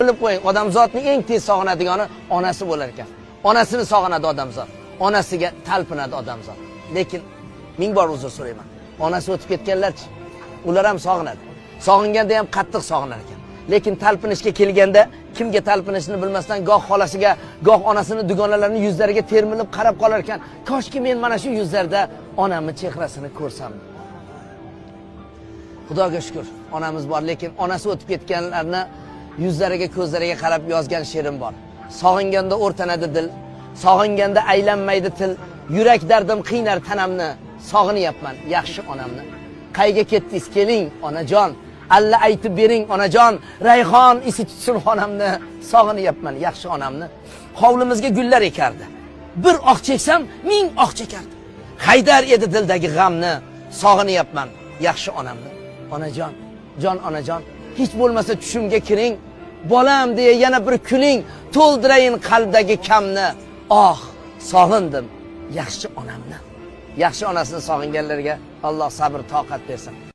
Bilib qo'ying, odamzodni eng tez sog'inadigani onasi bo'lar ekan. Onasini sog'inadi odamzod. Onasiga talpinadi odamzod. Lekin ming bor uzr so'rayman. Onasi o'tib ketganlarchi? Ular ham sog'inadi. Sog'inganda ham qattiq sog'inar ekan. Lekin talpinishga kelganda kimga talpinishini bilmasdan goh xolasiga, goh onasini dugonalarini yuzlariga termilib qarab qolar ekan. Koshki men mana shu yuzlarda onamni chehrasini ko'rsam. Xudoga shukur, onamiz bor, lekin onasi o'tib ketganlarni yuzlariga, ko'zlariga qarab yozgan she'rim bor. Sog'inganda o'rtanadi dil, sog'inganda aylanmaydi til, yurak dardim qiynar tanamni, sog'inyapman yaxshi onamni. Qayga ketdingiz, keling onajon, alla aytib bering onajon, rayhon isi tutsin xonamni, sog'inyapman yaxshi onamni. Hovlimizga gullar ekardi. Bir oh cheksam, ming oh chekardi. Haydar edi dildagi g'amni, sog'inyapman yaxshi onamni. Onajon, jon onajon, hech bo'lmasa tushimga kiring, bolam deya yana bir kuling, to'ldirayin qalbdagi kamni. Oh, sog'indim yaxshi onamni. Yaxshi onasini sog'inganlarga Alloh sabr toqat bersin.